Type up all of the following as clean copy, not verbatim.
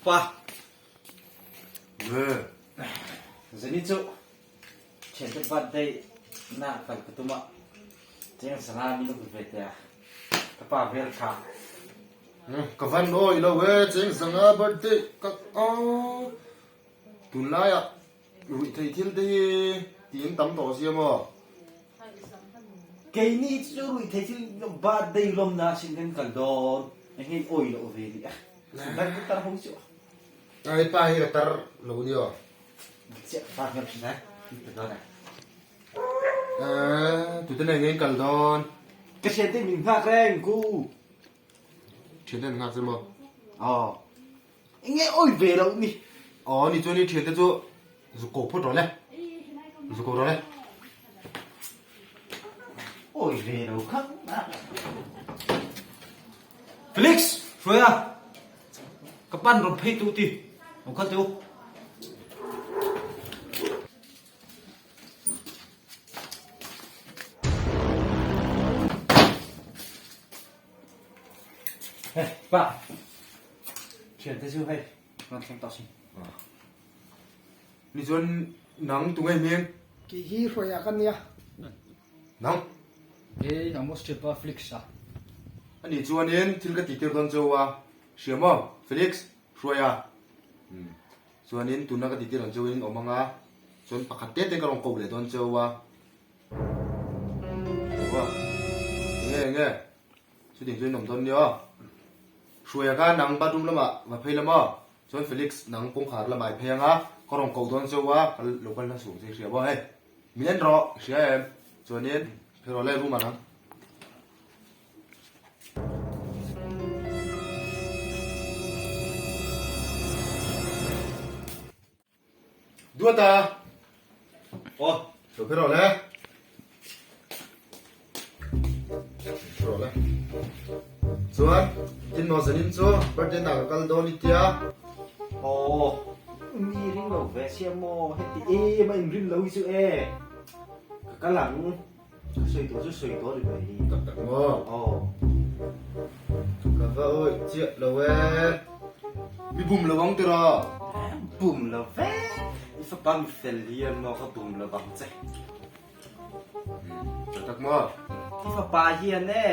Pa. Zani chu thiante birthday na kal ka tum a, cheng sanga min lo pe ve teh a, ka pa vel kha. Ka van awi lo e, cheng sanga birthday ka a, tunlaiah ruih thei thil te hi tiin tam tawh sia maw? Keini chu ruih thei thil birthday lawmna sin kan kal dawn, eng nge i awi loh ve ni a, tar tar ho chu. Ai pa hi ka tar lo nia. Chiah pa hian thin ai ka dawn ai. Eh, tute nen nge in kal dawn? Ka thiante min nghak reng ku. Thiante an nghak che maw? Aw. Enge awi ve loh ni. Aw ni chuan i thiante chu zuk ko phawt rawh le. Zuk ko rawh le. Awi ve lo kha. Felix, hruai a. Ka pan rawn phei tu ti. Lo kal teh u. Hei, pa. Thian te chu hei, rawn thleng tawh sin. Ni chuan nang tu ngei hming? Kei hi hruaiah ka nia. Nang? Kei Amos Thianpa Felix a. Ani chuanin thil ka tihtir dawn cheu a, hria maw Felix, hruaia. Umm, chuanin tuna ka tihtir ang cheu in awm anga, chuan pakhat te te ka rawn koh leh dawn cheu a. Hria maw? Enge enge? Chuting chuan in awm dawn nia. Hruaia kha nang bathroom lamah va phei la maw? Chuan Felix, nang kawngkhar lamah i phei anga, ka rawn koh dawn cheu a, ka lo kal hla suh che hria maw hei. Min en rawh, i hria em? Chuanin, phei rawh le room ah nang. Duata! Aw, lo phei rawh le. Phei rawh le. Chuan, tin maw zanin chu birthday na ka kal dawn i tia. Aw, mi ring lo ve sia maw, heti em a inrin lo hi chu e. Ka kal ang. Ka sawi tawh chu sawi tawh ni mai. Tak tak maw? Aw. Ka va awih chiah lo e. Mi bum lo ang tiraw? Bum lo ve. I fapa mi fel hian maw ka bum lo vang che. Tak tak maw? I fapa hian e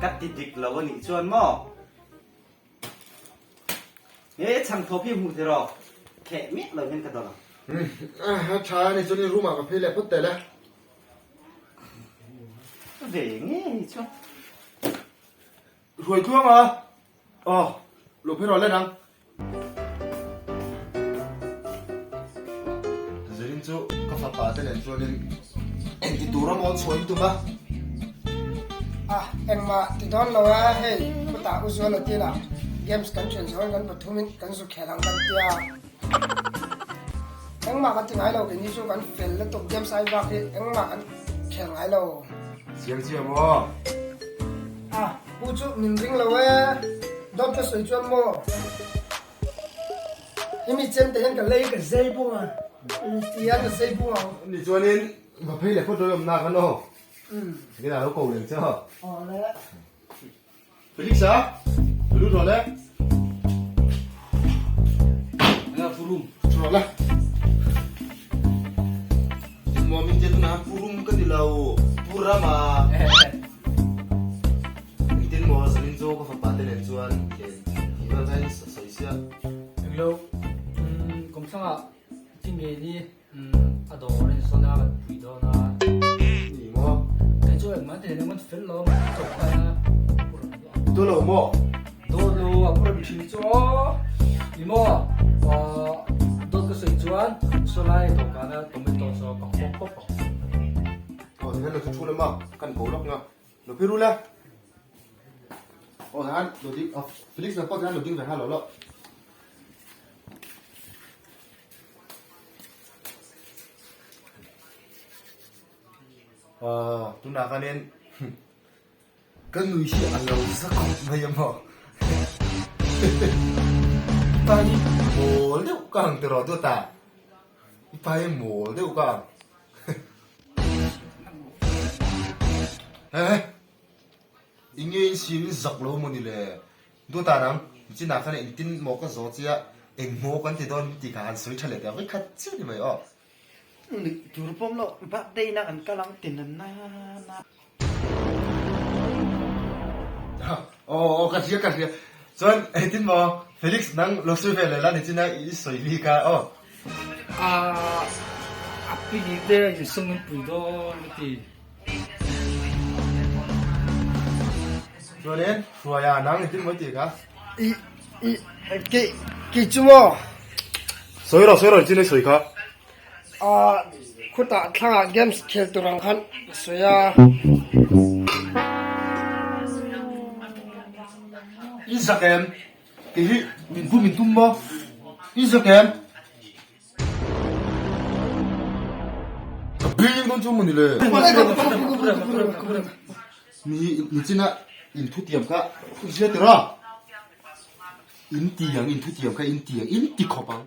ka ti dik lo a nih chuan maw? He chhang thawp hi hmuh tiraw? Kheh miah lo hian ka dawn ang. A tha a ni chuan in room ah ka phei leh phawt tel e. Ve nge hi chuan. Hruai tluang a. Aw, lo phei rawh le nang. Zerin chu ka fapa te nen chuanin engti tura maw chhuah in tum a. A, engmah ti dawn lo a, hei khutah u Zuala tin ah games kan thian zawhin kan pathumin kan zu khel ang kan tia. Engmah kan ti ngai lo keini chu kan fel lutuk games ai bak hi engmah kan khel ngai lo. Siam chiah maw? A, pu chu min ring lo e, dawt ka sawi chuan maw? Hemi chem te hian ka lei ka zei bung a, tihian ka zei bung ang. Ni chuanin va phei leh phawt rawih awm nak an aw. Engin a lo ko leh che aw. Aw le. Felix a, va lut rawh le. Enge pu rum? Thu rawh le. Maw min tia tunah pu rum ka ti lo, pu ram a. Engtin maw zanin chu ka fapa te nen chuan tih vel kha in sawi sia. Englo, kawmthlangah tinge ni A dawr in sawn a kan pui dawn a. Ni maw? Kei chu engmah te hian engmah fel lo a chawp kai a pur a. Daw lo maw? Daw lo a pur a mi thin chu aw. Ni maw? Dawt ka sawi chuan sawlai dawhkan a tomato saw ka khawk khawp ang. Aw tihian lo chu thu lama kan ko lawk nga. Lo phei rul a. Aw tihian lo ding Felix nang pawh tihian lo ding ve nghal lo lo. Aw tunah khanin ka nui hi a lo za khawp mai a maw i pa hi mawl deuh ka ang tiraw dawt a i pa hi mawl deuh ka ang he he i nge in sim in zak lo maw ni le dawt ah nang. Chinah khan engtin maw ka zawh chiah eng maw kan ti dawn tih kha han sawi tha leh teh a vawikhat chiah ni mai aw. Nuih tur pawm loh birthday na kan kal ang ti na na na. Aw aw ka hria ka hria chuan engtin maw Felix nang lo sawi ve leh la ni chin a i sawi mi kha aw. Ahh a pini te insum in pui dawn ka ti. Chuanin Hruaia nang engtin maw i tih kha? I i kei kei chu maw? Sawi rawh sawi rawh engtin i sawi kha? Ahh khutah thlangah games khel tur ang khan ka sawi a. I zak em? Kei hi min pu min tum maw? I zak em? Ka bing dawn chu mawni le. Mi nichina in thutiam kha i hria tir a? In ti ang in thutiam kha in ti ang in ti khawp ang.